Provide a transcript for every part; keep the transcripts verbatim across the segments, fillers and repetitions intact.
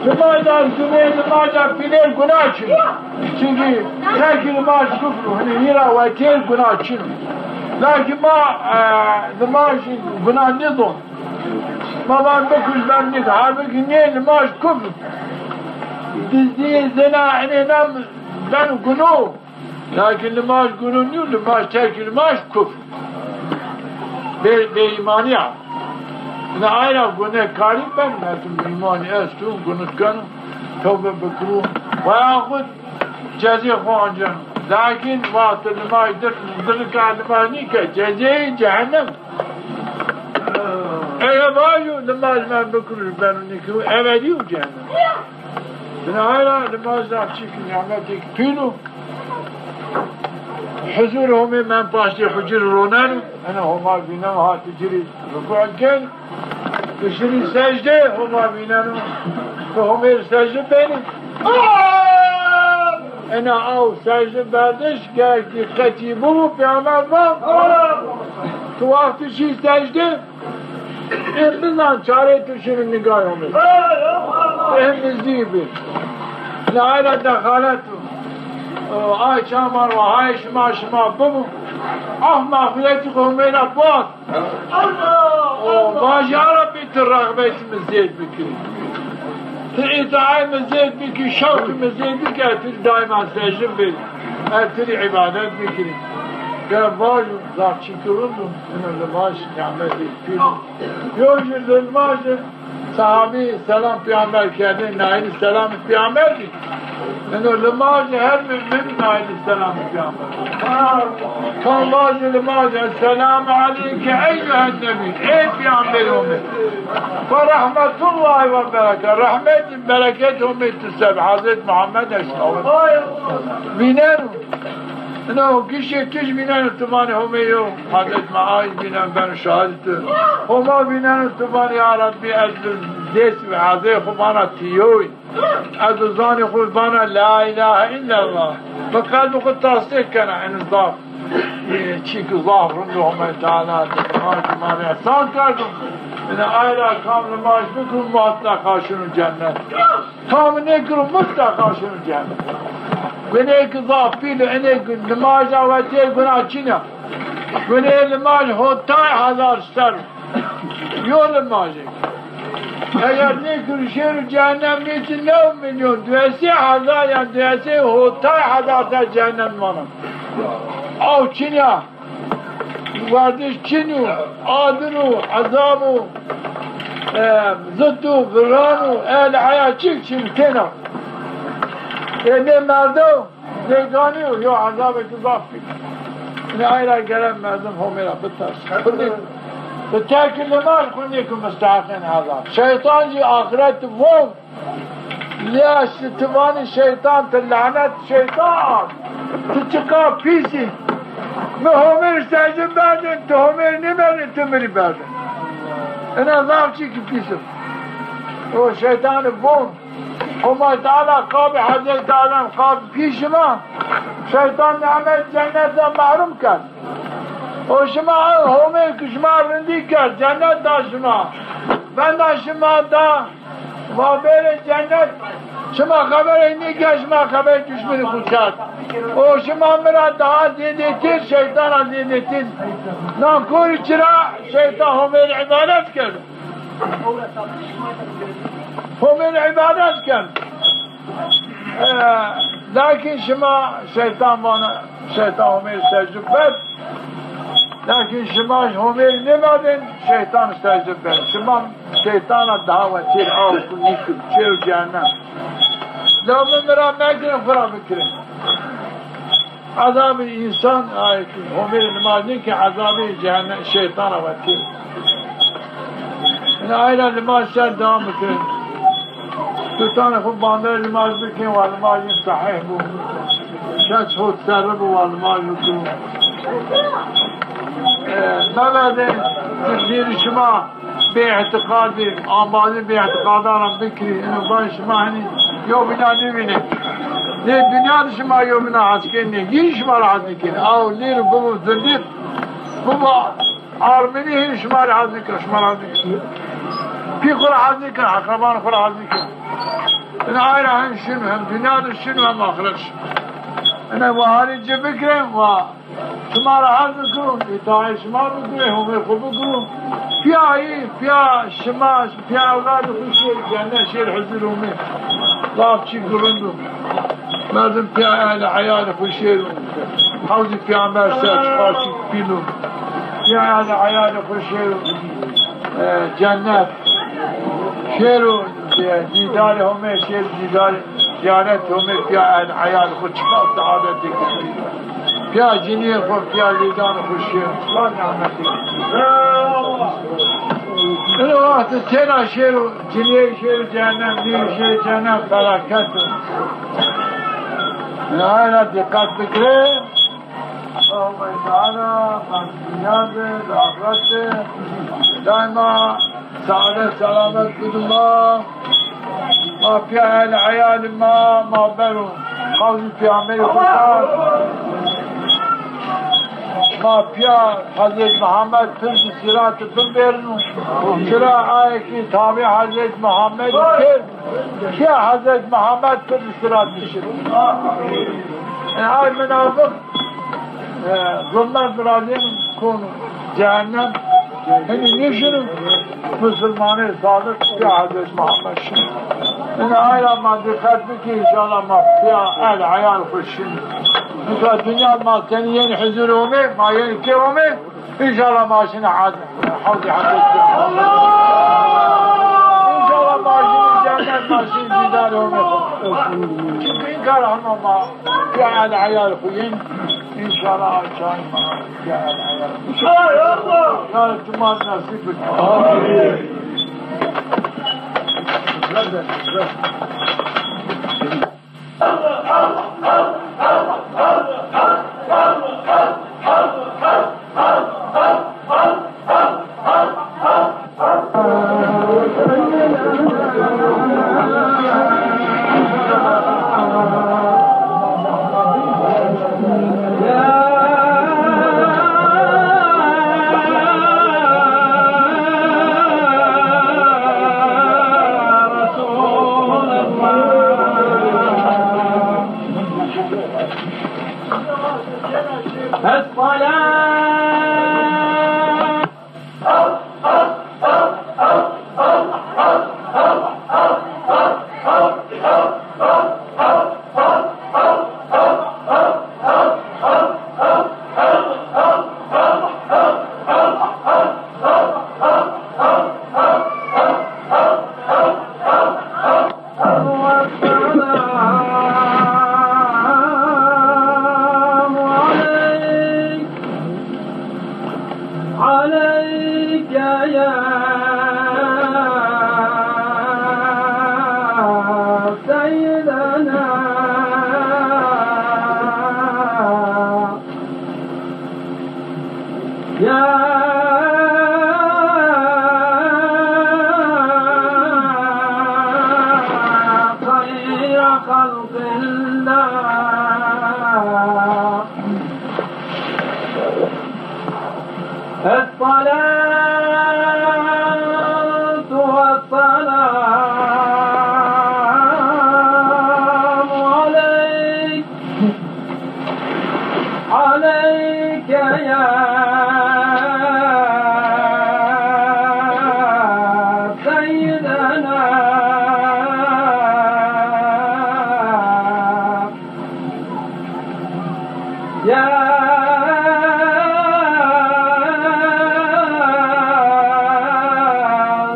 Nimaj da, nimaj da pîlêr guna çin o. Çunkî terkî nimaj kufr o. Hanî hîra wetêr guna çin o. Lakin ma, e, nimaj guna nêdon. Ma van bikuş ben nî, halbukî nê nimaj kufr. Dizdî, zina, enê nam ben guno. Lakin nimaj guno nîyo, nimaj, terkî nimaj kufr. Bê, bêîmanî ya. Ina ay ra gunekarî ben, merdim îmanî esto, gunit keno, tewbe bikiro. Veyaxud cezê xo anceno. Lakin wextê nimaj dir, dir ka nimaj nîke, cezeyê cehennem. Ege vajo nimaj men bikiro, beno nîkiro, ebedî yo cehennem. Binayê ra nimaj zaf çîk nîmetêk pîl o. Huzur Homê men paştê xo ci rê roneno. Ena Homa vîneno, hatî ci rê rukû ken. Şinî secde, Homa vîneno. Tu Homê rê secde benî. Ena aw secde berdiş, ger ki qetî bibo, peyamber va, tu wextî şî secde, ê bizan çarê tu şinî nigayê Homê. Ê nizdî bi. La ay ra dexalet o. O, ay çaman wa hay şima, şima bibo. Af mexfîretî Homê ra bas. O, vaje ya Rebbî, tu rexbetî mi zêd bikirî. Tu îtaetê mi zêd bikî, şewqê mi zêd bikî, ez tu rê daîma secde bêrî. Ez tu rê îbadet bikirî. Gere vajo, zaf çîkî rind o, ino limaj nîmetêk pîl o. Yo jû limajî, sehabî selam peyamber kerdê, naîlî selamê peyamber bî. Ino limajî her mumîn naîlî selamê peyamber. Kam vajî limajî, Esselamu aleyke eyyuhen nebî, ey peyamberê Homê. Ve rahmetullahi ve bereket. Rehmet, bereket Homê tu ser, Hezret Muhammed eşt. Vîneno. Ino gişê tu jî vîneno, tu vanê Homê yo, Hezret ma ay vînen, ben şahid tu. Homa vîneno, tu vanê ya Rebbî, ez bi dest ve ezê xo vana ti yo yî. Ez bi zanê xo vana la îlahe îllallah. Bi qelbê xo tasdîq kena, ino zaf, e, çîk zaf rind o, Homay Teala di nimaj ma rê îhsan kerdo. Ino ay ra kam nimaj bikiro, mutlaka şino cennet. Kam nêkiro, mutlaka şino cehennem. Guneyêk zaf pîl o, enê gu-, nimaja wetê guna çin a. Guneyê nimaj hotay hezar ser o. Yo nimajêk. Eger nêkiro, şêro cehennem, nê çi new milyon, duesê hezar yan duesê hotay hezar ser cehennem vana. Aw çin a. Werdiş çin o, adir o, ezab o, e, zit o, viran o, el heya çik çin têna. E, nê merdo, nê ganî yo, yo ezabêk zaf pîl. Nê ay ra gere merdim Homê ra biters. Xwu nê, bi terkî nimaj xwu nêko musteheqên ezab. Şeytan jî axiret von. Lê ti vanî şeytan, ti lanet şeytan, ti çiqa pîs î. Mi Homê rê secde berdin, ti Homê rê nêberdin, ti mi rê berdin. Ina zaf çîkî pîs o. O şeytanî von. Homay Teala qabê Hezretî Adem, qabê pî şima, şeytan nîmet cennet ra mehrum kerd. O şima Homê ki şima rindî kerd, cennet da şima. Venda şima da, va bêrê cennet. Şima xeberê nêkerd, şima xeberê duşmenî xwu kerd. O şima mi ra daha zêdêtir, şeytan ra zêdêtir. Nankorî çira, şeytan Homê rê îbadet kerd. Homê rê îbadet kerd. E, lakin şima şeytan vana, şeytan Homê rê secde berd. Lakin şima Homê rê nêberdin, şeytan secde berd. Şima şeytan ra daha wetêr aw ku nîkir, çêr cehennem. La mi mi ra mekirin, xwu ra bikirin. Ezabê însan, ay, Homê rê nimaj nêkê, ezabê cehennem, şeytan ra wetê. Ina ay ra nimaj ser dewam bikin. Sultanê xwu bande nimaj bikin, wa nimaj sehîh bo. Şeş hot serre bo, wa nimaj bikin. E, meverdin, dîrî şima bê îtîqadî, ambazî bê îtîqadan ra bikirî, ino ben şima henî yewbîna nêvînê. Nê dinya de şima yewbîna hes kenê, nê hîn şima ra hes nêkenê. Aw lêr bibo zindîq, bibo armenî, hîn şima ra hes nêkeno, şima ra hes nêkeno. Pî xwu ra hez nêken, eqrebanê xwu ra hez nêken. Ina ay ra hem şino, hem dinya de şino, hem axiret şino. Ina wa harî ci bigirin, wa şima ra hez bigirin, îtaetê şima bigirin, Homê xwu bigirin. Pîya yî, pîya şima, pîya ewladê xwu şêr cennet, şêr huzur Homê. Zaf çî girind o. Merdim pîya ehlê eyalê xwu şêro. Hewzê Peyxamber ser çiqasî pîl o. Pîya ehlê eyalê xwu şêro, e, cennet. Şêro, e, dîdarê Homê, şêro dîdarê, zîyaret Homê, pîya ehlê eyalê xwu çiqa seadetê. Pîya cinîyê xwu, pîya lêdanê xwu şêro çiqa nîmetê. Ino wext têna şêro, cinîyê şêro cehennem, nîyê şêro cehennem, felaket o. Ina ay ra dîqet bigirê. Allahumma Teala, ma dinya de, axiret de, daîma saadet, selamet bido ma. Ma pîya ehlê eyalê ma, ma bero. Qewlî Peyxamberî Xuda. Ma pîya Hezret Muhammed pirdî sîratî bibêrno. Çira aye kî tabî Hezret Muhammed kir, pîya Hezret Muhammed pirdî sîratî şino. E, ay munafiq, e, zulmet virazîyeno kono cehennem. Hinî nêşino, musulmanê sadiq pîya Hezret Muhammed şino. Ina ay ra ma dîqet bikî, înşallah ma pîya ehlê eyalê xwu şinî. Înşallah dinya ma senî yenî huzurê Homê, ma yenî kê Homê, înşallah ma şinî hewzê Hezret Peyxamber. Înşallah ma şinî cennet, ma şinî dîdarê Homê. Çunkî înkar hema ma pîya ehlê eyalê xwu yenî, înşallah çay ma pîya ehlê eyalê xwu. Înşallah. Ya Reb, tu ma nesîb bike. Amîn. السلام عليك، عليك يا سيدنا. يا خير خلق الله، الصلاة والسلام عليك، عليك يا سيدنا، يا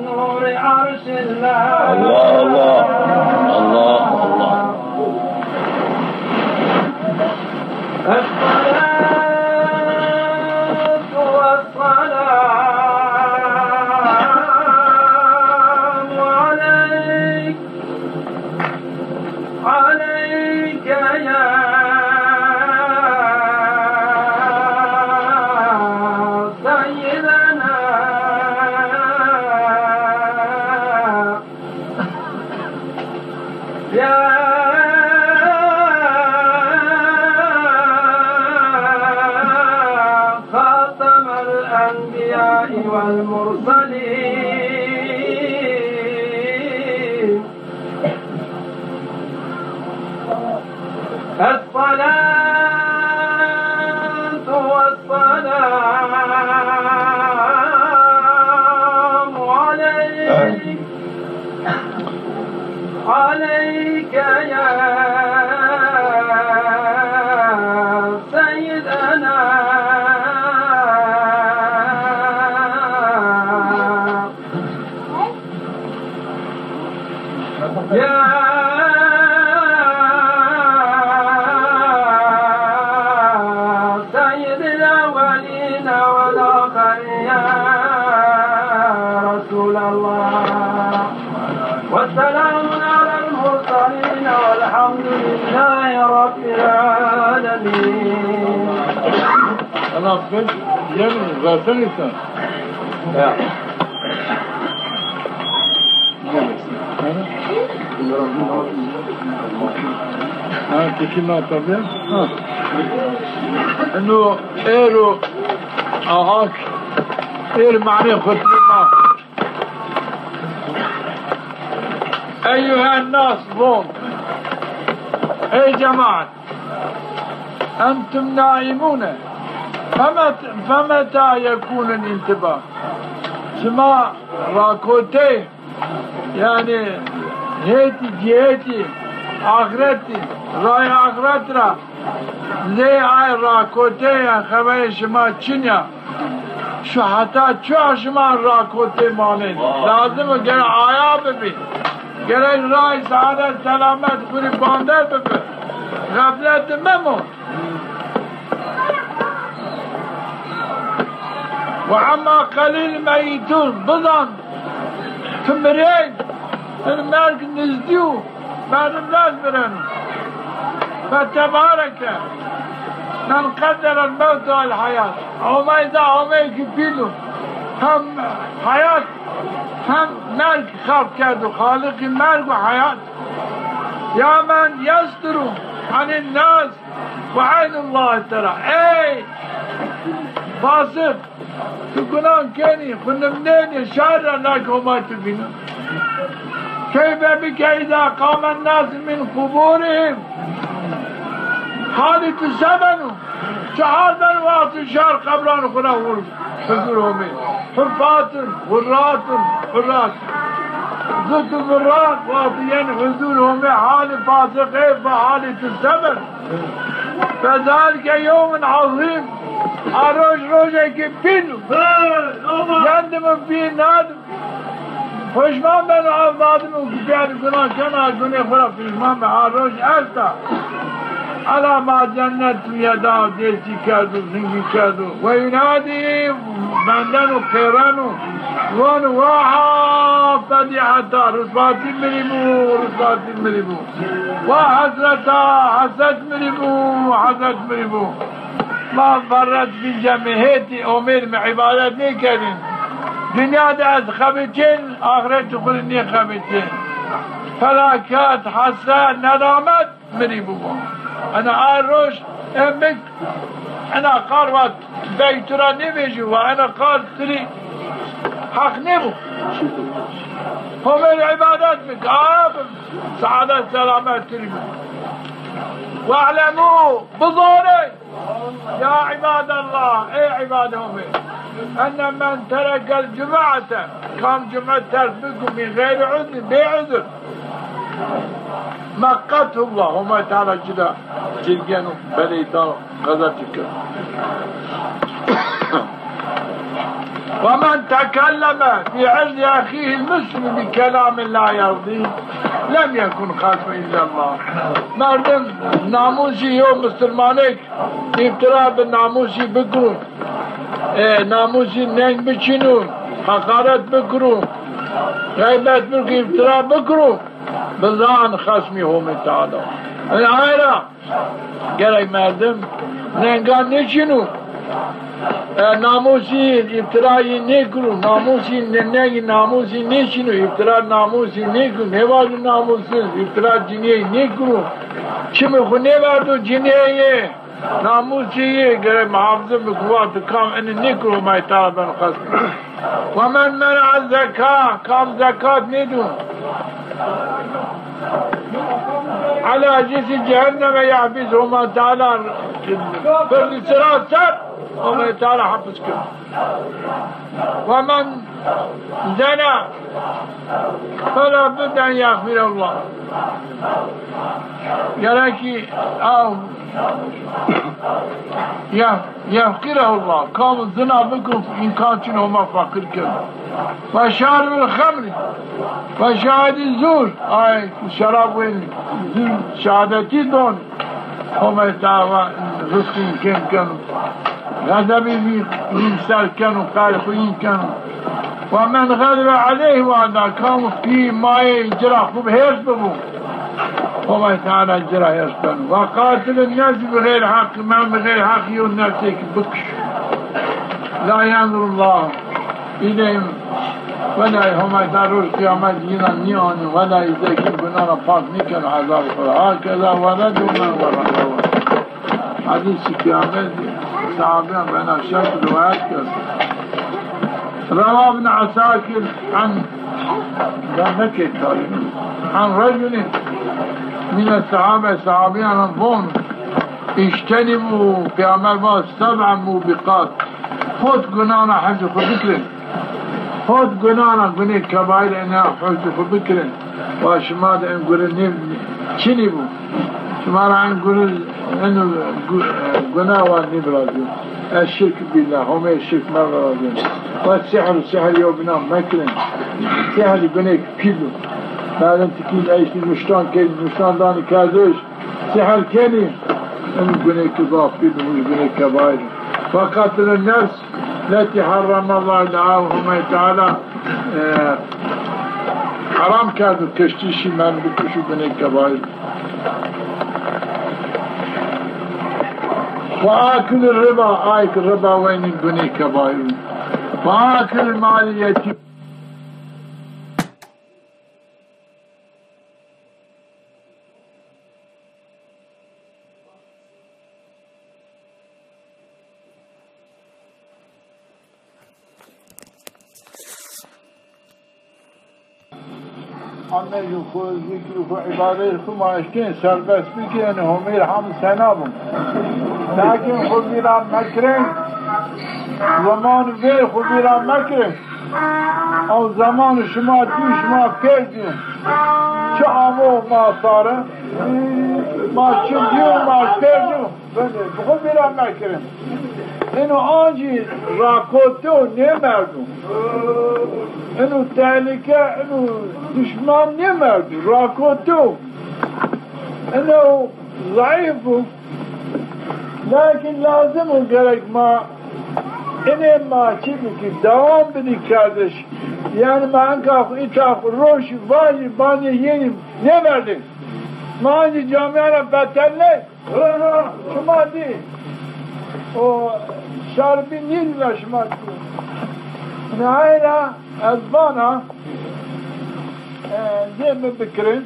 نور عرش الله. الله، الله. الله، الله. الصلاة والسلام عليك، عليك يا سيدنا، يا خاتم الأنبياء والمرسلين. الصلاة والسلام عليك، عليك يا سيدنا. يا سيد الأولين والآخرين، يا رسول الله، والسلام على المرسلين، والحمد لله رب العالمين. Ana ben yerim zaten insan. Ya. Ha, kekî ma tabi. Ha. Eno êro ahak, êr mane xutbî ma. Eyyuhen nas, von. Ey cemaat. Entum naimune. Femet-, femeta yekunul intibah. Şima rakotey, yanî hêtî, cîhetî, axretî, ray axret ra, zey ay rakotey ya, xeberê şima çin ya. Şu heta çuya şima rakotê manên. Lazim o gere aya bibî. Gerek ray, saadet, selamet, xwu rê bander bibi. Xeflet de memo. Ve amma qalil meyitun. Bizan, ti mirên, ti merg nizdî yo. Merdim lez bireno. Fetebareke men qedderel mewte vel heyat. Homay da homay ki pîl o. Hem heyat hem merg xelq kerdo. Xaliqî merg û heyat. Ya men yesturu anin nas ve eynullahi tera. Ey fasik! Tu gunan kenî, xwu nimnenî, şar ra, lak Homay tu bîno. Keyfe bike îza qamen nas min quburihim. Halî tu se beno? Çi hal beno wexto şar qebran xwu ra hur, huzur Homê? Huffatun, hurratun, hurrat. Zut û virrat wexto yen huzur Homê, halî fasiqê ve halî tu se beno? Fezalike yewmun azîm. A roj rojekî pîl o. Yendim û pîl nadim. Poşman beno, ev nadim û pîl gunan kena, gunê xwu ra poşman be. A roj esta. Ela ma cennet yeda, dêsî kerdo, zingî kerdo. Ve yunadî, bendeno, qêreno. Vano, waha fedîheta, riswatî mi rê bo, riswatî mi rê bo. Wa hesreta, hesret mi rê bo, hesret mi rê bo. Ma ferret fî cemî, hêtî Homê rê mi îbadet nêkerdîn. Dinya de ez xebitîn, axretî xwu rê nêxebitîn. Felaket, hesret, nedamet mi rê bibo. Ena a roj, emik, ena qar vat, bey tu ra nêvejî, wa ena qar tu rê heq nêbo. Homê rê îbadet bik, a bi, saadet selamet tu rê bo. We'lemû, bizanê, ya îbadallah, ey îbadê Homê, enne men terekel cumu'ete, kam cume terk biko min xeyrî uzrin, bê uzur, meqqetehullah, Homay Teala ci ra cirgeno, beleyî da, qezet keno. Ve men tekelleme fî irdî ehîhil muslim bi kelamin la yerdî, lem yekun xasmî illallah. Merdim namûsî yew musulmanêk îftira bi namûsî bikiro, e, namûsî neng biçîno, heqaret bikiro, xeybet bikiro, îftira bikiro, bizan xasmî Homê Teala. E, ay ra gerek merdim nengan nêçîno, e, namûsî îftirayî nêkiro, namûsî ne-, nengî namûsî nêçîno, îftira namûsî nêkiro, nêvajo namûsiz, îftira cinîyeyî nêkiro, çimê xwu nêverdo cinîyeyê. Namûsî yê gerek muhafize biko, wexto kam inî nêkiro, Homay Teala beno xasmî. Ve men mene'a zeka, kam zekat nêdo. Ala cisi cehenneme yahbis, Homa Teala pirdî sirat ser, Homa Teala hapis kir. Ve men zena fela budde en yagfirallah. Gerek ki, aw, ya, yefqirehullah. Kam zina bikun, îmkan çin Homa feqîr keno. Ve şaribil xemri. Ve şahidi zur. Ay, şerab wen zur, şehadetî don. Homa Teala rizqîn kêm keno. Xezebî vî, vîn ser keno, qehrê xwu în keno. Ve men xedibe aleyhi ve ada, kam pî mayê ci ra xwu hêrs bibo, Homa Teala ci ra hêrs beno. Ve qatilin nefsi bi xeyri heq, men bi xeyri heq yew nefsêk bikişo. La yenzurullah ileyhim, wela Homa Teala roj qiyamet yîna nîyano, wela yuzekîhim, guna ra pak nîkeno, ezabê xwu ra. Hakeza weledu men weledu. Hadîsî qiyamet, sahabîyan bi ena şekl rîwayet kerd. Rewa Ibn Asakir an, ben nekê tarîx, an reculin mine sahabe, sahabîyan von, îctenîbû, Peyxamber va, seb'a mûbîqat, hot gunan ra hifzê xwu bikirin. Hot gunan ra, gunê kebaîr, ena hifzê xwu bikirin. Wa şima de en gure nê, çinî bo. Şima ra en gure, en gu-, guna wa nêvirazîyo. Eşşirk billah, Homê şirk mevirazîyo. Ve sihr, sihr yew bînan mekirin. Sihr gunêk pîl o. Merdim tikî eştî nuştan kenî, nuştan danî kerdiş. Sihr kenî, en gunêk zaf pîl o, gunê kebaîr. Ve qatilin nefs, letî harramallahu illa, Homê Teala, e, heram kerdo kiştî, şî merdim bikişo, gunê kebaîr. Ve akilur riba, ay ke riba wenî, gunê kebaîr. Ve akilul malil yetîm. Ameyê xwu, zikrê xwu, îbadetê xwu ma eşkên serbest bikên, Homê rê hamd sena bo. Lakin xwu vîra mekirin, zeman ver xwu vîra mekirin. Ew zeman şima dî, şima pêr dî. Çi amo ma sare, ma çi dîyo, ma pêr dîyo. Belê, bi xwu vîra mekirin. Ino ancî rakoto nêmerdo. Ino tehlike, ino dişman nêmerdo. Rakoto. Ino zayıf o. Lakin lazim o gerek ma inê ma çi bikî, dewam bidî kerdiş. Yanî ma enka xwu îta xwu roşî vajî, banê yenî nêverdê. Ma ancî camîya ra betelney. Şima dî. O şarbî nîn ra şima dî. Nihayra ez vana, e, zê mi bikirin.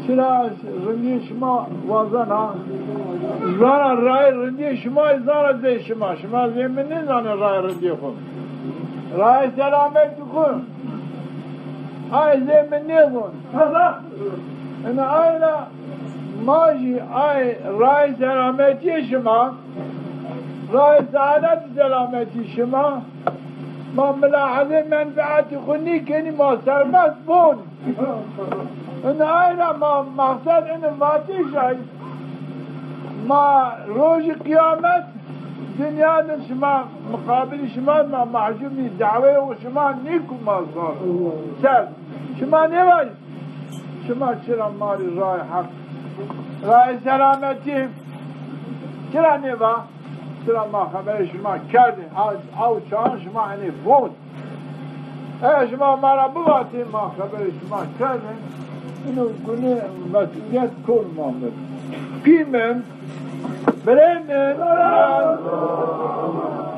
Çira rindîyê şima wazena? Zana rayê rindîyê şima, zana zê şima. Şima zê mi nêzanê rayê rindîyê xwu. Rayê selametî xwu. Ay zê mi nêzon. Ina ay ra ma jî ay rayê selametîyê şima, rayê seadet û selametî şima, ma milahezê menfeetî xwu nîkenî, ma serbest bon. Ina ay ra ma maqsed ino vatişay, ma rojî qiyamet dinya de şima, muqabilî şima ma mehcûb nî, daweyê şima nîku ma zor. Ser. Şima nêvajî. Şima çira ma rê rayê heq, rayê selametî çira nêva? Çira ma xeberê şima kerdê. Aw çaxan şima enê vot. Eger şima ma ra bivatê, ma xeberê şima kerdê. Ino gunê, mesûlîyet kon ma mi. Pî mi, birê mi,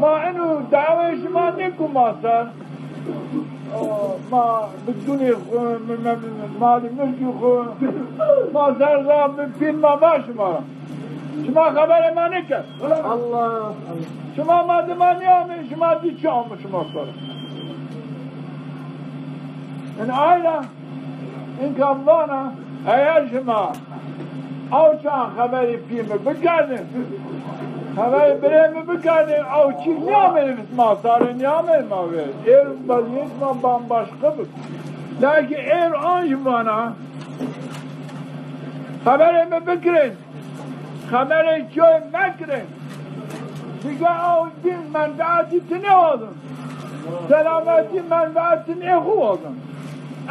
ma ino dawê şima nêko ma ser. Ma bi gunê xwu, mi, mi, mi, malî milkî xwu, ma ser ra bi pîl ma va şima ra. Şima xeberê ma nêkerd. Allah. Şima ma dima nêamê, şima dî çi amo şima ser. Yanî ay ra Înkan vana, eger şima aw çan xeberê pî mi bikerdin, xeberê birê mi bikerdin, aw çîk nîyamêne, ma sarê nîyamêne ma ver. Êr vazîyet ma bambaşka bi. Lakin êr an jî vana, xeberê mi bikirin. Xeberê çoy mekirin. Dige aw din menfeetî ti nêwazin. Selametî menfeetî nê xwu wazin.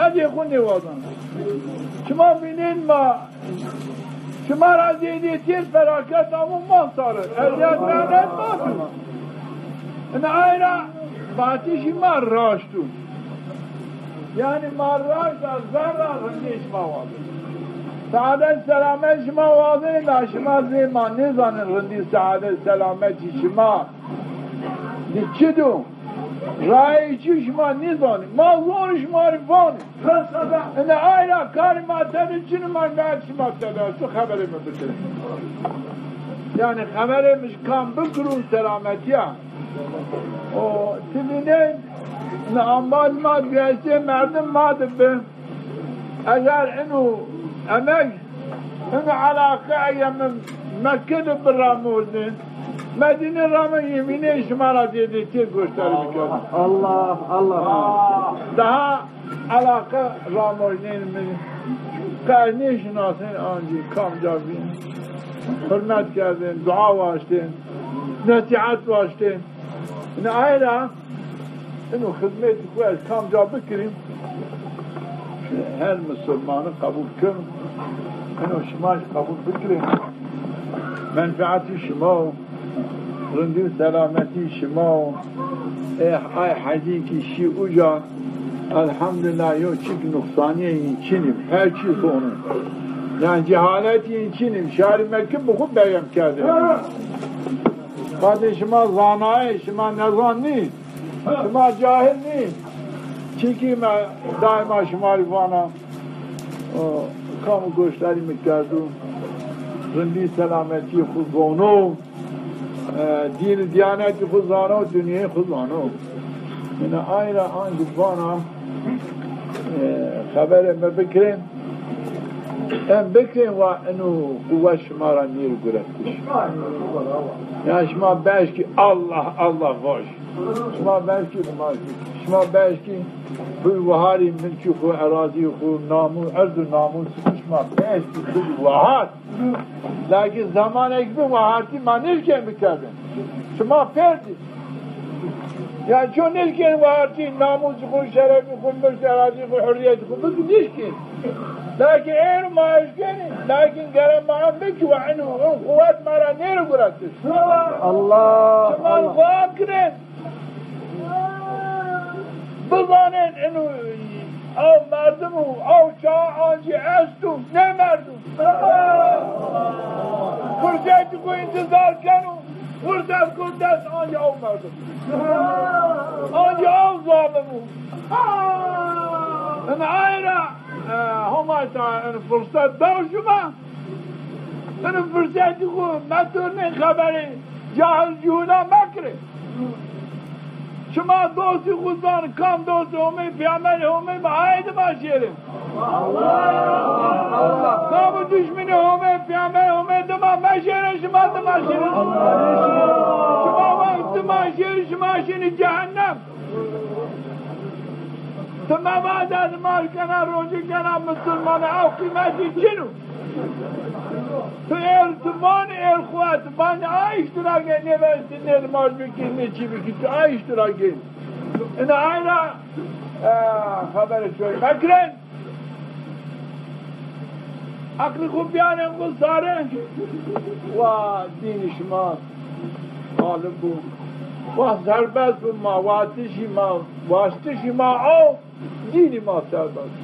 Ez ê xwu nêwazin. Şima vînên ma, şima ra zêdêtîr felaket amo ma sari. Ezîyet mehnet ma tu. Ina ay ra vatişî ma raşt o. Yanî ma raşt a zerra rindî şima wazên. Saadet selamet şima wazên, la şima zê ma nêzanên rindî saadet selametî şima di çi do? Rayê çi şima nêzanî. Ma zon şima rê vanê. Ina ay ra karê ma tede çin o, ma nîyad şima tede. Tu xeberê mi bikirin. Yanî xeberê mi ji kam bikirû selametî ya. O ti vînên, ni ambaz ma duyestê merdim ma di bi. Eger inu emeg, inu elaqe ege min Mekke di biramojnên, Medîne ramin yemînê şima ra zêdêtî goşdarî bikerdim. Allah, Allah. Daha elaqe ramojnên min qe nêşinasên ancî kamca vîn. Hurmet kerdên, dua waştên, nesîhet waştên. Ina ay ra ino xizmetî xwu ez kamca bikirîm, her misilmani qebul kim. Ino şima jî qebul bikirên. Menfeetî şima o, rindî û selametî şima o. Eh, ay hecî kî şî uca, elhamdulillah, yo çik nuqsanîye yîn çin î, her çî zonî. Yanî cehalet yîn çin î, şarî Mekke bi xwu beyem kerdê. Qadê şima zanayê, şima nezan nî. Şima cahil nî. Çikî me daîma şima rê vana, o, kam goşdarî mi kerdo, rindî selametî xwu zono, e, dîn û dîyanetî xwu zano, dinyayê xwu zano. Ina ay ra ancî vana, e, xeberê mi bikirên. Em bikin wa inu quwet şima ra nêr guretiş. Ya şima beşkî Allah, Allah vaj. Şima beşkî nimaj bikin. Şima beşkî bi waharî milkî xwu, erazî xwu, namû, erz û namûs xwu şima beşkî bi wahar. Lakin zamanek bi wahartî ma nêşkên bikerdin. Şima perdî. Yanî ço nêşkên wahartî, namûsî xwu, şerefî xwu, milk, erazî xwu, hurrîyetî xwu bik nêşkên. Lakin êro ma eşkenî, lakin gere ma em bikî wa inu, in quwet ma ra nêro guretiş. Allah, şima Allah. Xwu akirên. Bizanên inu aw merdim û aw çawa ancî esto, nêmerdo. Firsetî xwu întizar keno. Firset got dest ancî aw merdim. Ancî aw zalim o. Ina ay ra, e, Homay ta, ina firset daw şima. Ina firsetî xwu meturnên xeberê cahil cihûla mekirê. Şima dostî xwu zanî, kam dostê Homê, peyamberê Homê bi, aye dima şêrê. Kam o duşminê Homê, peyamberê Homê dima meşêrê, şima dima şêrê. Şima wext dima şêrê, şima şinî cehennem. Ti mevade nimaj kena, rocî kena, misilmane, ew qîmetî çin o. Tu êr, tu vanî êr xwu, tu vanî a îştirakê nêvestî, nê nimaj bikî, nê çî bikî, tu a îştirakê. Ina ay ra, e, xeberê çoy mekirên. Eqlî xwu biyanên xwu sare. Wa dînî şima xalib bû. Wa serbest bû ma, watişî ma, waştişî ma o. Dînî ma serbest.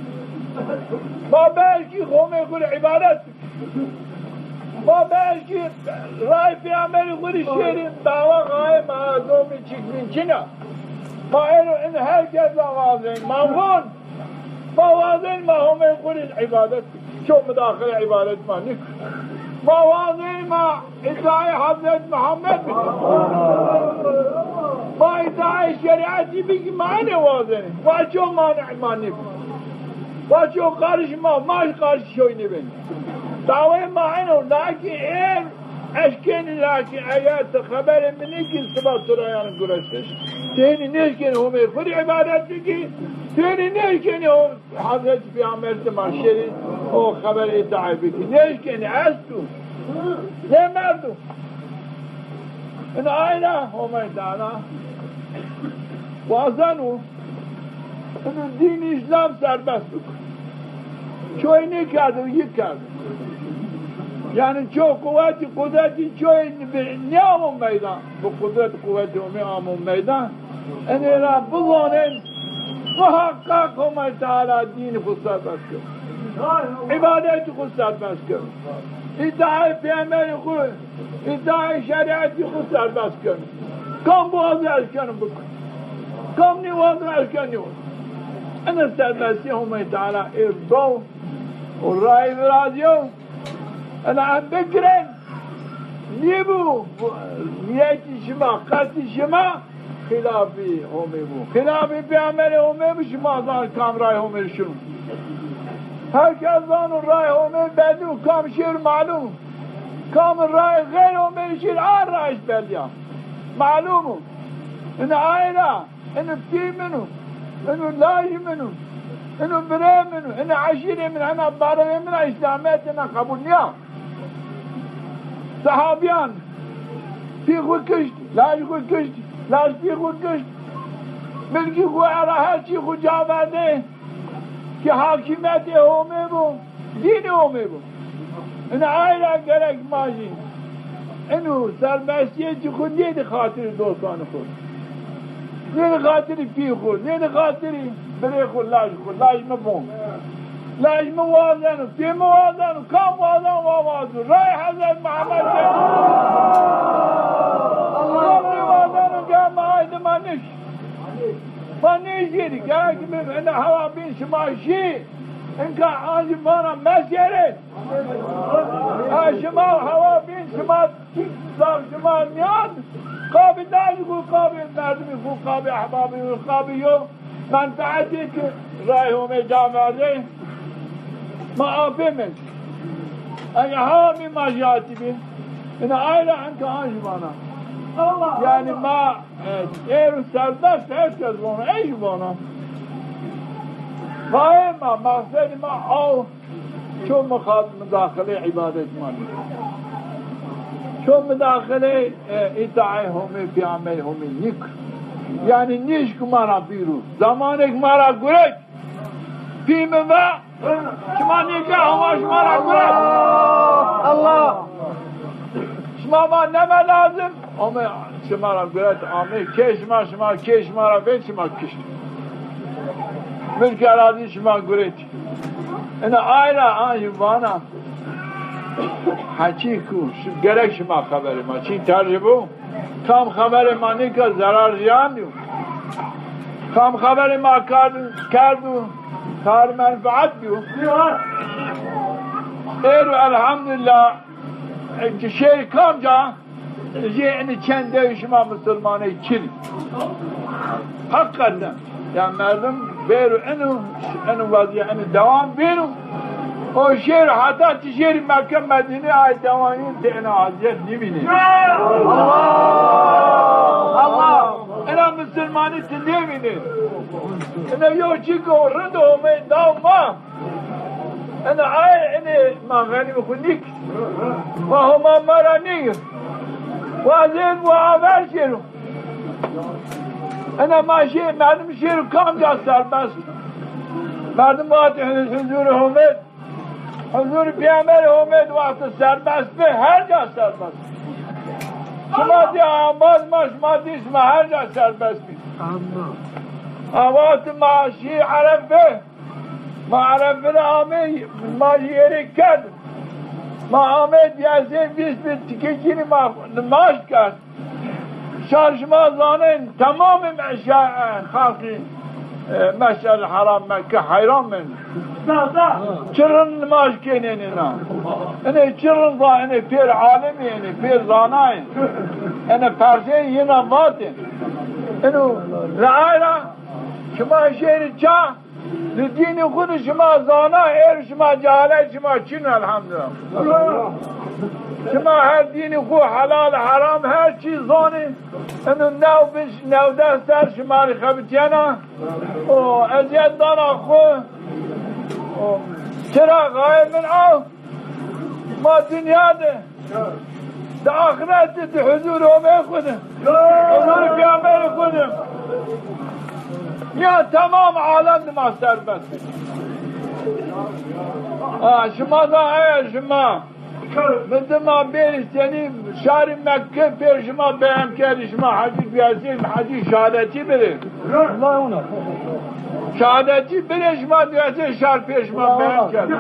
Ma belkî Homê xwu rê îbadet bikî. Ma belkî rayê peyamberî xwu rê şêrî, dawa xayê ma domî çikmîn çin a. Ma êro in her kes ra wazên. Ma von, ma wazên ma Homê xwu rê îbadet bikî. Ço mudaxile îbadet ma nîkî. Ma wazên ma îtaê Hezret Muhammed bikî. Ma îtaê şerîetî bikî, ma enê wazenê. Ma ço manî ma nîbî. Vaçî o qarîş ma, ma jî qarîş şoy nêbenî. Dawayê ma eno, lakîn êr eşkenî, lakîn eger ti xeberê mi nêkî, siba tu ra yanî gureştiş. Ti hênî nêşkenî Homê xwu rê îbadet bikî, ti hênî nêşkenî o Hezretî Peyxamber dima şêrî o xeber îtaî bikî. Nêşkenî, esto. Nêmerdo. Ina ay ra Homay Teala wazeno ino dîn Îslam serbest biko. Çoy nêkerdo, yî kerdo. Yanî ço quwetî, qudretî çoy nê-, nêamo meydan. Bi qudret, quwetî Homê amo meydan. Enê ra bizanên, muheqeq Homay Teala dînî xwu serbest kir. Îbadetî xwu serbest kir. Îtaê pêxemberî xwu, îtaê şerîetî xwu serbest keno. Kam wazo eşkeno biko. Kam nêwazo eşkeno nêwazo. Ena serbestî Homay Teala ê do û rayî virazîyo. Ena em bikirên, nîbû nîyetî şima, qestî şima xîlafî Homê bû. Xîlafî pêxemberê Homê bû, şima zan kam ray Homê şino. Her kes zano ray Homê bellî û kam şêr malûm. Kam ray xeyr Homê şêr, a rayş bellî ya. Malûm o. Ina ay ra, ino pî min o, ino lajî min o, ino birê min o, ino eşîrê min, ina barewê min a, Îslamîyet ina qebul nîya. Sehabîyan pî xwu kişt, laj xwu kişt, laj pî xwu kişt. Milkî xwu era, her çî xwu ca verdê ki hakîmîyetê Homê bo, dînê Homê bo. Ina ay ra gerek ma jî ino serbestîyetî xwu nêdî xatirî dostanê xwu. Nêdî xatirî pî xwu, nêdî xatirî birê xwu, laj xwu, laj mi bon. Laj mi wazeno, pî mi wazeno, kam wazeno wa wazo. Ray Hezret Muhammed de. Kam nêwazeno, gel ma ay dima nêşî. Ma nêşêrî, gerek mi ina hewa bîn şima şî. Inka ancî vana meşêrê. Ha, şima hewa bîn, şima zaf şima nîyan, qabî lajî xwu, qabî merdimî xwu, qabî ehbabî xwu, qabî yo menfeetî ki ray Homê ca verdê, ma afê min. Ege hewa bîn ma jî hatî bîn. Ina ay ra inka ancî vana. Yanî ma, e, êro serbest, her kes vano, ey jî vana. Gayê ma, maqsedî ma aw. Ço muxa-, mudaxilê îbadet ma nî. Ço mudaxilê, e, îtaê Homê, pêxemberê Homê nîk. Yanî nêşk ma ra bîro. Zamanêk ma ra guret. Pî mi va, şima nêka, Homa şima ra guret. Allah. Şima va neme lazim. Ame şima ra guret, ame kê şima, şima kê şima ra vet, şima kişt. Milk erazî şima guret. Ina ay ra ancî vana, heqîq o, şi-, gerek şima xeberê ma. Çin tercî bo, kam xeberê ma nêka zerar ziyan yo. Kam xeberê ma kerd, kerdo, kar menfeet biyo. Êro elhamdulîllah, e, şêrî kamca, jê ini çend dew şima musulmanê çin. Heqîqeten. Ya merdim bêro ino, ino wezîye ino dewam bêro. O şêr heta ti şêrî Mekke Medîne ay dewanî ti ina ezîyet nêvînê. Allah! Allah! Ina musulmanî ti nêvînê. Ina yo çîko rind o Homê daw ma. Ina ay, ina ma xenîmê xwu nîk. Ma Homa ma ra nîgir. Wa zêd wa aver şêro. Ina ma şê, merdim şêro kamca serbest. Merdim wextê huzurê Homê, huzurê pêxemberê Homê wextê serbest bi, her ca serbest. Şima dî amaz ma, şima dî şima her ca serbest bî. Aman. A wextê ma şî Erefe, ma Erefe de amê, ma jî êrê kerd. Ma amê diyesê vîst bin tikê cinî ma nimaj kerd. Şar şima zanên, temamê meşa-, e, xalqî, e, Meş'er Heram Mekke heyran bên. Çi rind nimaj kenên ina. Inê çi rind za-, inê pêr alimî, inê pêr zanayê. Inê persê yina vatên. Ino reay ra şima şêrî ça, Di dînî xwu de şima zana, êr şima cehalet şima çin, elhamdulillah. Şima her dînî xwu, helal, heram, her çî zanî. Ino new biş, new des ser şima rê xebitîyena. O ezîyet dana xwu. O çira xayê min a. Ma dinya de, di axiret de, di huzur Homê xwu de, huzur Peyxamberê xwu de. Ya temam alem de ma serbest. Ha, şima da eya şima. Mi dima bêrî senî şarî Mekke pê şima beyan kerdî, şima hecî duyasî, hecî şehadetî birê. Şehadetî birê şima duyasî şar pê şima beyan kerdî.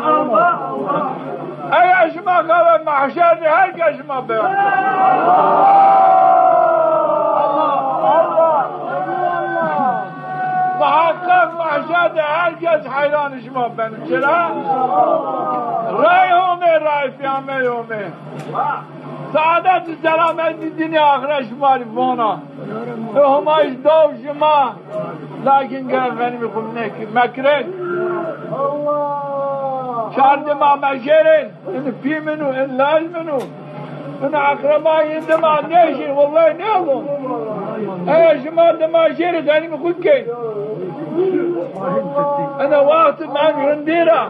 Eya şima xeber mahşer de her kes şima beyan kerdî. Muheqeq mahşer de her kes heyranê şima beno. Çira? Ray Homê, ray Peyxamberê Homê. Saadet û selametî dinya axiret şima rê vana. E Homa jî daw şima. Lakin ger xenimî xwu mek-, mekirin. Şar dima meşêrin. Ini pî min o, in laj min o. Ina eqreba yin dima nêşî, wellay nêzon. Eya şima dima şêrî xenimî xwu kên. Ina wext ben rindî ra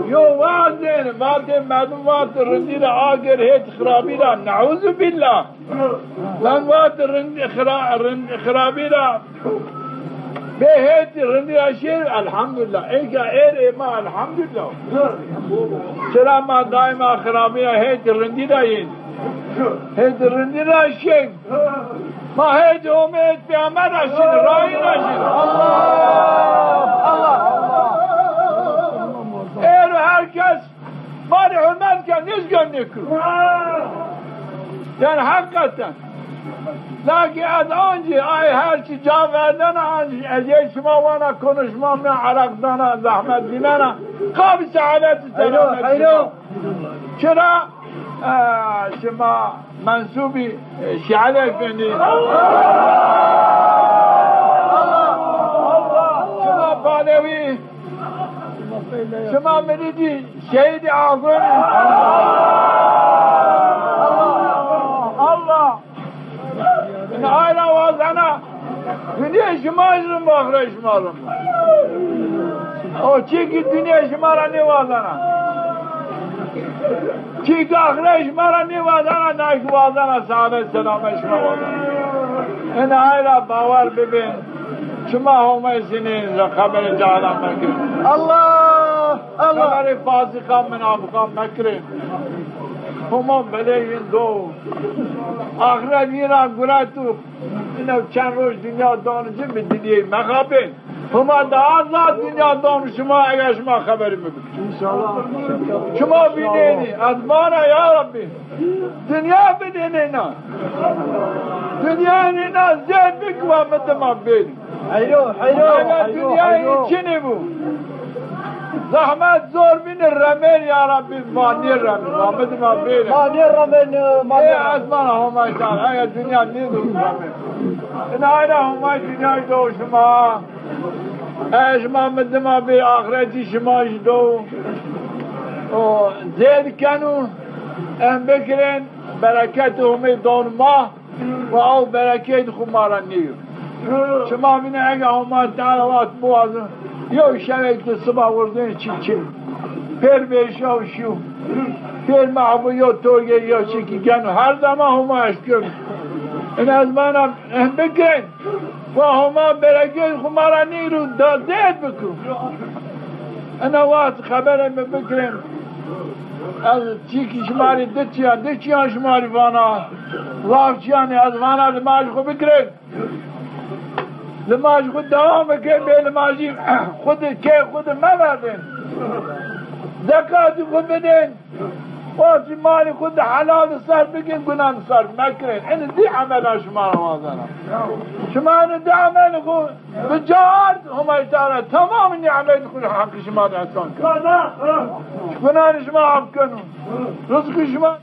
yo wext dêne, vatê merdim wext rindî ra agêr hêt xirabî ra, neuzubîllah. Ben wext rind-, xira-, rind-, xirabî ra bê hêtî rindî ra şêr, elhamdulillah. Êka êr ê ma elhamdulillah. Çira ma daîma xirabî ra hêtî rindî ra yin. Hêtî rindî ra şên. Ma hêtî Homê, hêtî Peyxamber ra şên, rayî ra şên. Allah! Allah! Êro her kes ma rê hurmet ke, nêzgen nêkiro. Yanî heqîqeten. Lakin ez ancî ay her çî ca verdena, ancî ez ê şima wana konuşma mi, eraq dana, zehmet vînena. Qabî saadet û selamet şima. Çira, e, şima mensubî, e, Şîa Efendî. Şima Palewî. Şima miridî şehîdî Axunî. Allah! Ina ay ra wazena, dinya şima zin bo, axret şima zin bo. O çî ki dinya şima ra nêwazena. Çî ki axret şima ra nêwazena, na ki wazena, saadet selamet şima wazena. Ina ay ra bawer bibin. Şima Homay sinî xeberê cahîlan mekirin. Allah! Allah! Xeberê fasiqan, munafiqan mekirin. Homa belê yin do. Axret yin ra guret û ina çend roj dinya dano ci, bi dinyayî mexapên. Homa daha zaf dinya dano şima, eger şima xeberê mi bikin. Înşallah. Şima vînenî, ez vana ya Rabbî. Dinya bidêne na. Dinya nêna zêd bik wa mi dima bêrî. Heyro, heyro, heyro, heyro. Eger dinya çinê bû, zehmet zor bîne, remêr ya Rabbî, ma nêremê, ma mi dima bêrî. Ma nêremê, ma nêremê. Ê, ez vana Homay Teala, eger dinya nêdo remê. Ina ayna Homay dinya do şima. E, şima mi dima bê, axretî şima jî do. O, zêd keno, em bikirin, bereketê Homê don ma, wa aw bereketê xwu ma ra nêyo. Şima vîne, ege Homa Teala wext biwazo, yo şewêk de siba wirdên çî çin. Pêr vêşa û şîyo. Pêr mehbo yo torgê yo çîkî geno. Her zaman Homa eşkeno. Ina ez vana, em bikirin. Wa Homa bereketê xwu ma ra nîro, da zêd biko. Ina wext xeberê mi bikirin. Ez çîkî şima rê di çîyan, di çîyan şima rê vana. Zaf çîyan ê, ez vana limaj xwu bikirin. Limaj xwu dewam bikirin, bê limajî xwu di, kê xwu di meverdin. Zekatî xwu bidin. Wextî malê xwu di helal di ser bikin, gunan di ser mekirin. Ini di emela şima ra wazena. Şima ini di emelê xwu bi ca ard, Homay Teala temamî nîmetê xwu heqî şima de ehsan keno. Gunanê şima af keno. Rizqê şima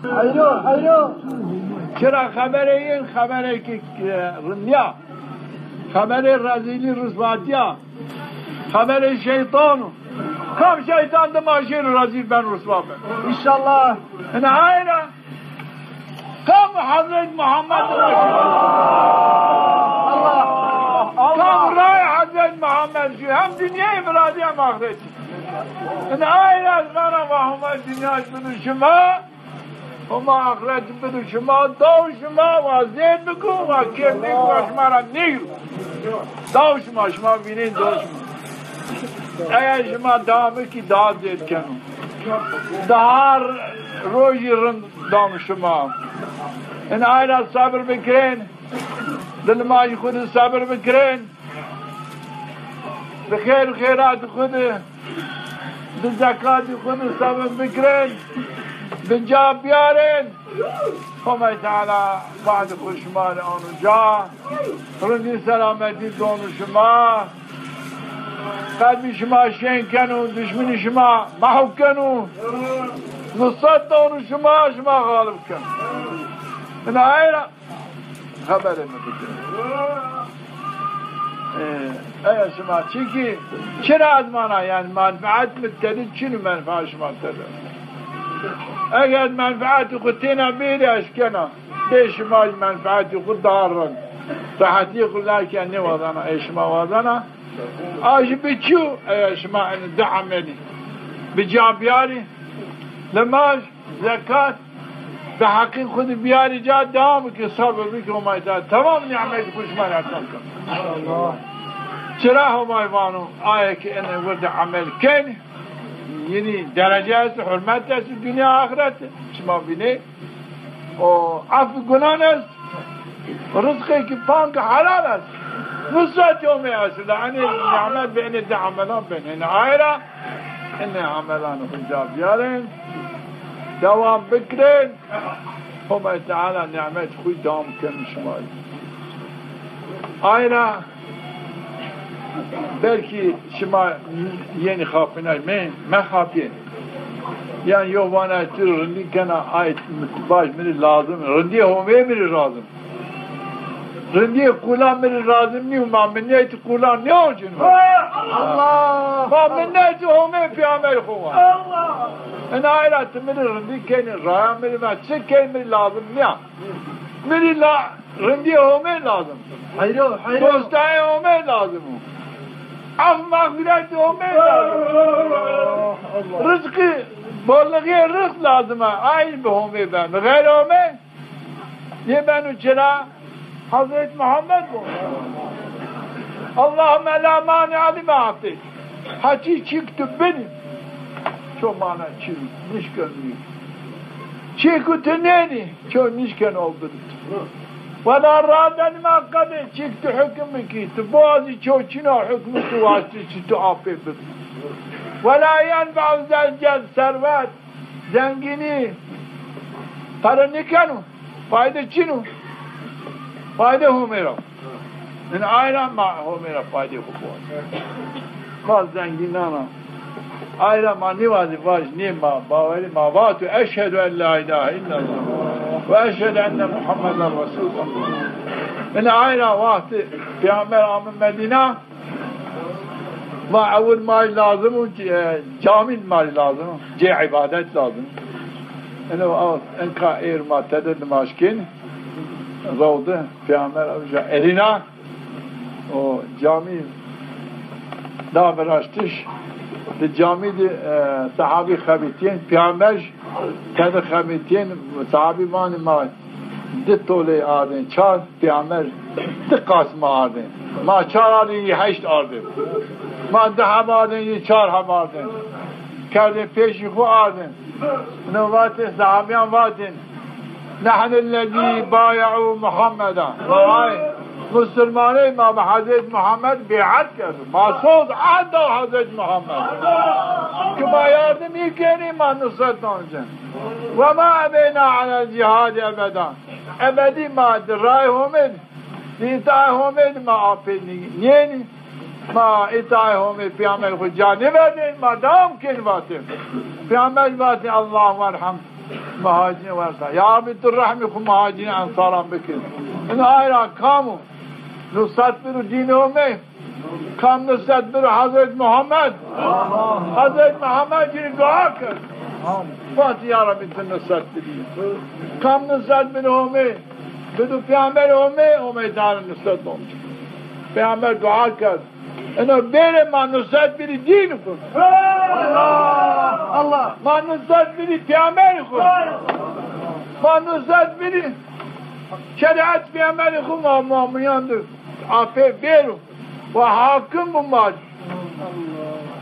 Heyro, heyro. Çira xeberê yin, xeberê ki, e, rindîya. Xeberê rezîlî, risvatîya. Xeberê şeytan o. Kam şeytan dima şêr rezîl ben, risva ben. Înşallah. Ina ay ra kam Hezret Muhammed dima şêr. Allah. Kam ray Hezret Muhammed şêr. Hem dinyayê miradî hem axretî. Ina ay ra ez vana va Homa dinya bidu şima. Homa axret bidu şima, daw şima wa zêd biko, wa kêm nêko, wa şima ra nêgiro. Daw şima, şima vînên daw şima. Eger şima dame kî daha zêd keno. Daha rojî rind dam şima. Ina ay ra sebir bikirên, di nimajî xwu de sebir bikirên. Bi xêr û xêratî xwu de, bi zekatî xwu de sebir bikirên, bi ca biyarên. Homay Teala badê xwu şima rê ano ca, rindî selametî dono şima, qelbî şima şên keno, duşminî şima mahw keno, nusret dono şima, şima xalib keno. Ina ay ra xeberê mi bike. E, eya şima çikî, çira ez vana, yanî menfeet mi tede çin o, menfeet şima tede. Eger menfeetî xwu têna bêrî eşkena, bê şima jî menfeetî xwu daha rind. Rehetîyê xwu la ke nêwazana, ê şima wazana. A jî bi çi yo, eya şima enê di emelî bi ca biyarî, nimaj, zekat, bi heqî xwu de biyarî ca, dewam bikî, sebir bikî, Homay Teala temam nîmetî xwu şima rê ata keno. Çira Homay vano, aye ke enê wirdî emel kenî, yanî derece est, hurmet est, dinya axret, şima vînê. O af gunan est, rizqê ki pank helal est. Nusretî Homê est. Enê nîmet bi enê di emelan benê. Enê ay ra, enê emelan xwu ca biyarên, dewam bikirên. Homay Teala nîmet xwu dam keno şima rê. Ay ra belkî şima yenî xapînay, me, mexapîyên. Yanî yo vana tu rindî kena, ay vaj mi rê lazim, rindîyê Homê mi rê lazim. Rindîyê qulan mi rê lazim nîyo, ma minetî qulan nêoncîn. Allah! Ma minetî Homê peyamberî xwu wa. Allah! Ina ay ra ti mi rê rindî kenî, raya mi rê va çi kenî, mi rê lazim nîya. Mi rê la, rindîyê Homê lazim. Heyro, heyro. Dostayê Homê lazim o. Af mexfîretî Homê lazim. Allah, Allah. Rizqî, bolluğê rizq lazim a. Ay bi Homê ben. Bi xeyrê Homê nêbeno çira? Hezret Muhammed bo. Allahümme la mani'a lima a'teyt. Heçî çîk tu bidî, ço mana çî nişkenî. Çîk tu nêdî, ço nişkeno bidî. Ve la radde lima qedeyt, çîk tu hukm bikî, tu biwazî, ço çin o hukmî tu waştî, çî tu apê bibî. Ve la yenfe'u zel ced, serwet, zengînî, pere nêkeno. Fayde çin o? Fayde Homê ra. Ina ay ra ma Homê ra faydê xwu biwazî. Ma zengînan a. Ay ra ma nêwazî vaj nê ma bawerî ma vato eşhedü en la ilahe illallah ve eşhedü enne Muhammeden Resulullah. Ina ay ra wextî Peyamber ame Medîna, ma ewil ma rê lazim o, e, camî ma rê lazim o, cê îbadet lazim o. Eno a, enka êr ma tede nimaj kên, rewde, Peyamber uca erîna, o camî da viraştiş, di camî de, e, sehabî xebitîyên, Peyamber tede xebitîyên, sehabî vanî ma di tolê ardên, çar, Peyamber di qasma ardên. Ma çar ardên, yî heşt ardên. Ma di heb ardên, yî çar heb ardên. Kerdên pêşî xwu ardên. No vatên, sehabîyan vatên, "Nehnellezî baye'û Muhammeda." Ma ay musulmaney ma bi Hezret Muhammed bê'et kerdo. Ma soz ehd da Hezret Muhammed. Ki ma yardim î kenî, ma nusret dan cen. Ve ma ebeyna alel cihadî ebeda. Ebedî ma di ray Homê, di îtaê Homê di ma apê nî-, nîyenî. Ma îtaê Homê, Peyamberî xwu ca nêverdên, ma dewam kên vatên. Peyamber vatên, "Allahümme erham." Muhacirîn werda. Ya Rabbî, tu rehmî xwu muhacirîn ensaran bikir. Ina ay ra kam o nusret biro dînê Homê? Kam nusret biro? Hezret Muhammed. Hezret Muhammed ci rê dua kerd. Vatî, ya Rabbî, tu nusret bidî. Kam nusret biro Homê? Bido peyamberê Homê, Homey Teala nusret omc. Peyamber dua kerd. Eno bêrê ma nusret bidî dîn xwu. Allah! Ma nusret bidî peyamberî xwu. Ma nusret bidî şerîet peyamberî xwu, ma, ma miyan de apê bêro. Wa hakim bo ma.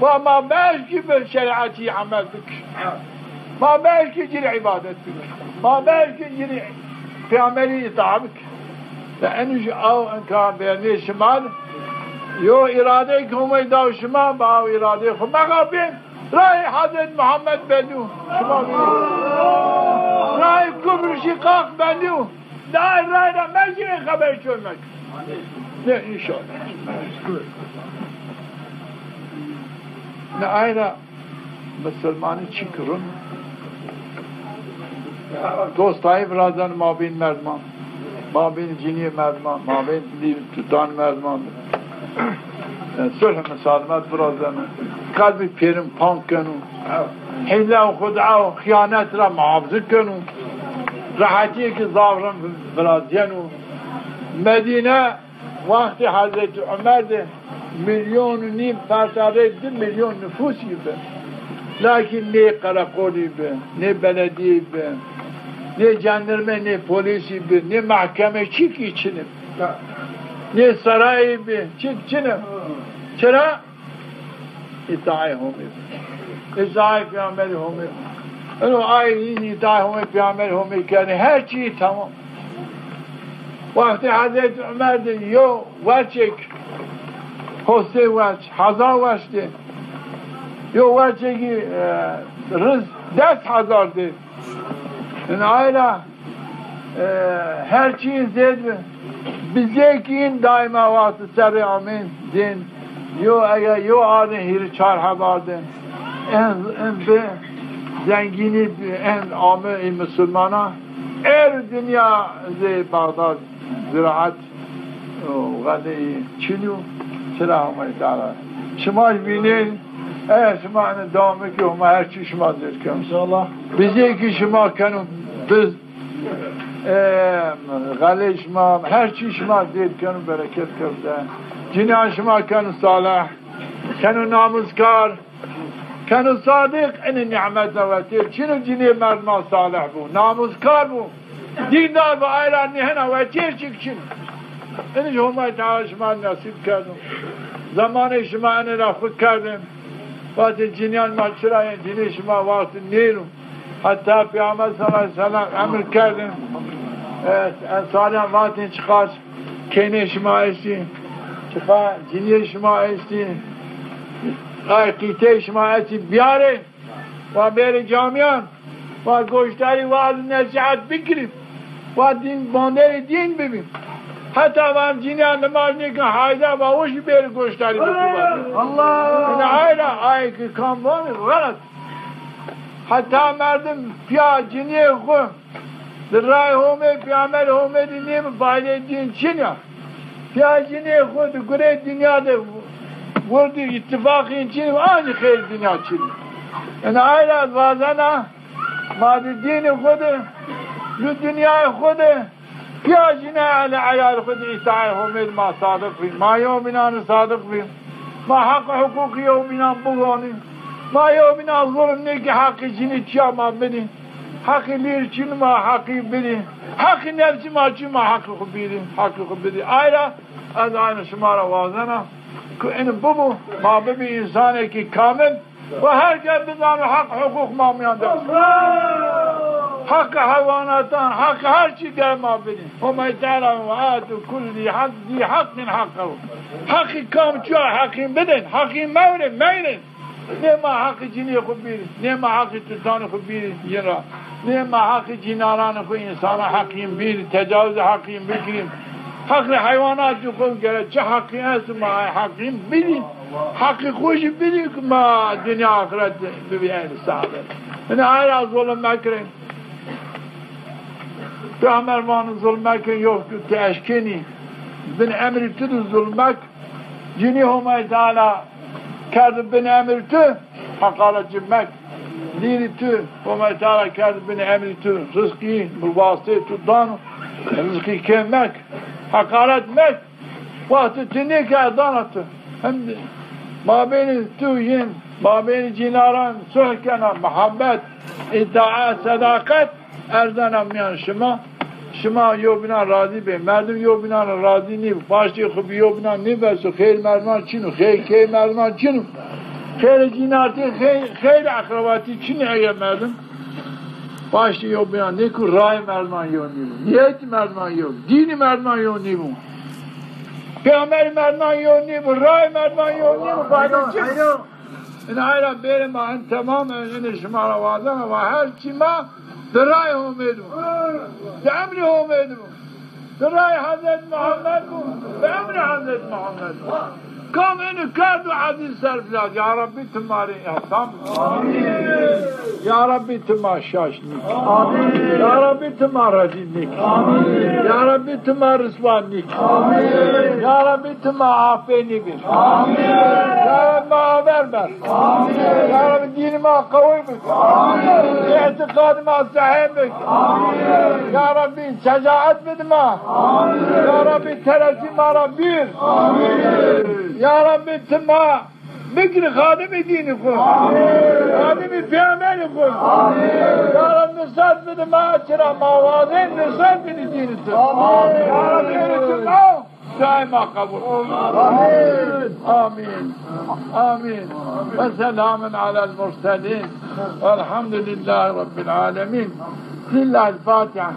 Wa ma beşkî bi şerîetî emel bikir. Ma beşkî ci rê îbadet bikir. Ma beşkî ci rê peyamberî îtaa bikir. Ve enû jî aw enka bernê şima yo îradeyê ki Homey daw şima, bi aw îradeyê xwu mexapên. Rayê Hezret Muhammed bellî yo. Şima bînî. Rayê kufr şîqaq bellî yo. Daha ray ra mecî, xeber çoy mekir. Ne, înşallah. Ne ay ra misilmanî çi kirin? Dostayî virazeno mabên merdiman, mabên cinîyê merdiman, mabên tutan merdiman. E, sulh û misalimet virazeno. Qelbî pêrin pank keno. Hîle û xud'a û xîyanet ra muhafize keno. Rehetîyê ki zaf rind virazîyeno. Medîne wextê Hezretî Umer de milyon û nîm persa rê di milyon nufusî bi. Lakîn nê qereqolî bi, nê beledîyeyî bi, nê cendirme, nê polîsî bi, nê mehkeme, çîkî çinî. Nê serayî bi, çîk çinî. Çira? Îtaê Homê bi. Îtaê peyamberî Homê bi. Eno ay în îtaê Homê, peyamberî Homê kerdî. Her çî tamam. Wextê Hezretî Umer de yo weçêk, hosê weç, hezar weç de. Yo weçêkî, e, riz des hezar de. Ina ay ra, e, her çî zêd bi. Bizêkîn daîma wextî serrî amên zên. Yo ege yo ardên hîrî çar heb ardên. En, en bi zengînî bi, en ame ê misilmana. Er dinya zê Bexdad ziraet û xeleyî çin o. Çira Homay Teala. Şima jî vînên, eger şima ene dewam bikî, Homa her çî şima zêd keno. Înşallah. Bizêkî şima keno, biz E, xelê şima, her çî şima zêd keno, bereket kewte. Cinîyan şima keno salih, keno namûskar, keno sadiq, inî nîmet a wetê. Çin o cinîyê merdiman salih bo, namûskar bo, dîndar bo, ay ra nîhena wetê çîk çin o. Inî jî Homay Teala şima nesîb kerdo. Zemanê şima enê ra xwu kerdên. Vatên cinîyan ma çira yên, cinîyê şima wextî nêro. Heta Peyxamber sallallahu aleyhi ve sellem emir kerdin. E, ensarîyan vatên çiqas keynê şima estî, çiqa cinîyê şima estî, ay qîteyê şima estî biyarên, wa bêrê camîyan, wa goşdarî waaz û nesîhet bikirî, wa dîn, banderê dîn bibî. Heta van cinîyan nimaj nêkin, hayda, wa o jî bêrê goşdarî bikirî. Allah! Ina ay ra, ay ki kam vanî, xelet. Heta merdim pîya cinîyê xwu di rayê Homê, peyamberê Homê de nêbi, faydeyê dîn çin ya. Pîya cinîyê xwu di gurê dinya de wurdî îtîfaqîn çin, ancî xêr dinya çin. Ina ay ra ez wazena ma di dînê xwu de, di dinyayê xwu de, pîya cinî, ehlê eyalê xwu di îtaê Homê de ma sadiq bî. Ma yewbînan de sadiq bî. Ma heq û huqûqî yewbînan biwanî. Ma yewbînan zulm nêkî, heqê cinî çiya ma bidî. Heqê lîr çin ma heqî bidî. Heqê nefsî ma çin ma heqê xwu bidî. Heqê xwu bidî. Ay ra ez ayna şima ra wazena ku in bibo, ma bibî însanêkî kamil. Ve her kes bizano heq huqûq ma miyan de. Heqê heywanatan, heqê her çî ger ma bidî. Homay Teala ve atu kulli zî heq, zî heqin heqehu. Heqî kam çiya heqîn bidên, heqîn mewrên, meyrên. Nê ma heqî cinîyê xwu bîrî, nê ma heqî tutanê xwu bîrî yin ra. Nê ma heqî cînaranê xwu, însanan heqîn bîrî, tecawuzê heqîn bikirî. Heqî heywanatî xwu gere çi heqî esto ma ay heqîn bidî. Heqî xwu jî bidî ki ma dinya axiret bibî ehlî saadet. Ina ay ra zulm mekirên. Peyxamber vano zulmek yok tu, tu eşkenî. Bin emrî tu de zulmek. Cinî Homay Teala kerdi bin emrî tu, heqaret ci mek. Dîrî tu, Homay Teala kerdi bin emrî tu, rizqî bi wasiteyê tu dano, rizqî kê mek, heqaret mek. Wextê tu nêke ez dana tu. Hem mabeynê tu yin, mabeynê cînaran sulh kena, muhabbet, îtaet, sedaqet erzena mîyan şima. Şima yewbînan razî bê. Merdim yewbînan ra razî nîbo. Paştê xwu bi yewbînan nêbeso. Xêr merdiman çin o. Xêr kê merdiman çin o. Xêrê cînartî, xêr, xêr eqrebatî çin o. Eger merdim paştê yewbînan nêko, rayê merdiman yew nîbo. Nîyetî merdiman yew. Dînî merdiman yew nîbo. Peyxamberî merdiman yew nîbo. Rayê merdiman yew nîbo. Fayda çi? Ina ay ra bêrê ma hin temam, ez hinê şima ra wazena, wa her çî ma bi rayê Homê de bo. Bi emrê Homê de bo. Bi rayê Hezret Muhammed bo. Bi emrê Hezret Muhammed bo. Kam êno kerdo ezîz serfiraz. Ya Rabbî ti ma rê îhsan bikî. Amîn. Ya Rabbî ti ma şaş nîkî. Amîn. Ya Rabbî ti ma rezîl nîkî. Amîn. Ya Rabbî ti ma riswa nîkî. Amîn. Ya Rabbî ti ma afê nîbir. Amîn. Ya Rabbî ma aver ber. Amîn. Ya Rabbî dînî ma qewî bik. Amîn. Îtîqadî ma sehî bik. Amîn. Ya Rabbî şecaet bidi ma. Amîn. Ya Rabbî teresî ma ra bîr. Amîn. Ya Rabbî ti ma bikirî xadimê dînî xwu. Amîn. Xadimê peyxamberî xwu. Amîn. Ya Rabbî nusret bidi ma, çira ma wazên nusret bidi dînî tu. Amîn. Ya Rabbî êrê tu ma. Duayê ma qebul. Amîn. Amîn. Amîn. Ve selamun alel murselîn. Velhamdülillahî Rabbil alemin. Lillahil Fatiha.